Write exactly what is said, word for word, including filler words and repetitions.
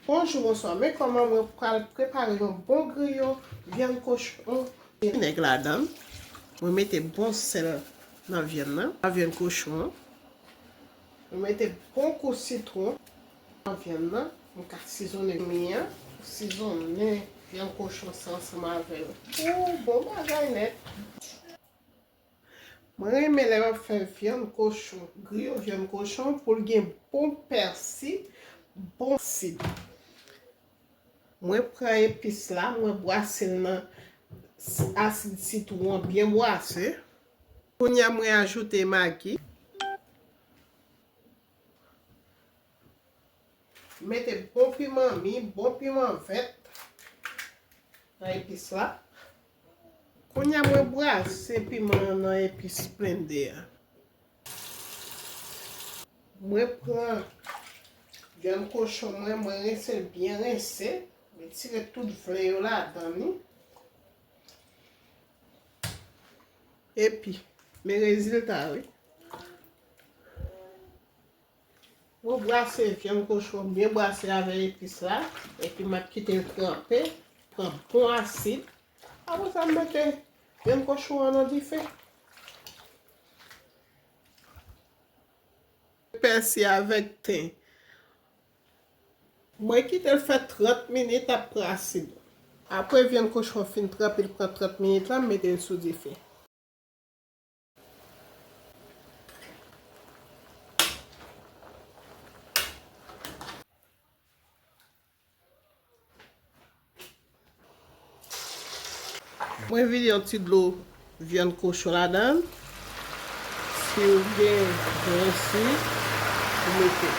Bonjou, bonswa. Men kòman mwen pral prepare yon bon griyo vyann kochon. Vinèg ladan. Mwen mete bon sèl nan vyann nan, nan vyann kochon an. Mwen mete bon kou sitwon nan vyann nan. Mwen ka sizonnen mi an. Sizonnen vyann kochon sa ansanm avè l. Ou bon bagay nèt. Mwen renmen lè m ap fè vyann kochon, griyo vyann kochon, pou l gen bon pèsi, bon asid. Mwen pran epis la, mwen bwase l nan s- asid sitwon byen bwase. Kounye a mwen ajoute magi. Mete bon piman mi, bon piman vèt nan epis la. Kounye a mwen bwase piman an nan epis blende a. Mwen pran vyann kochon mwen, mwen rense l byen rense. Mwen tire tout vle yo ladan li. Epi, men rezilta wi. Mwen bwase vyann kochon byen bwase avè epis la. Epi m ap kite l tranpe, pran bon asid. Apre sa, m mete vyann kochon an nan dife. Pèsi avèk ten. Mwen kite l fè trant minit ap pran asid. Apre vyann kochon fin tranpe, l pran trant minit la, m mete l sou dife. Mwen vide yon ti dlo vyann kochon ladan l. Si w gen grenn sik, ou mete.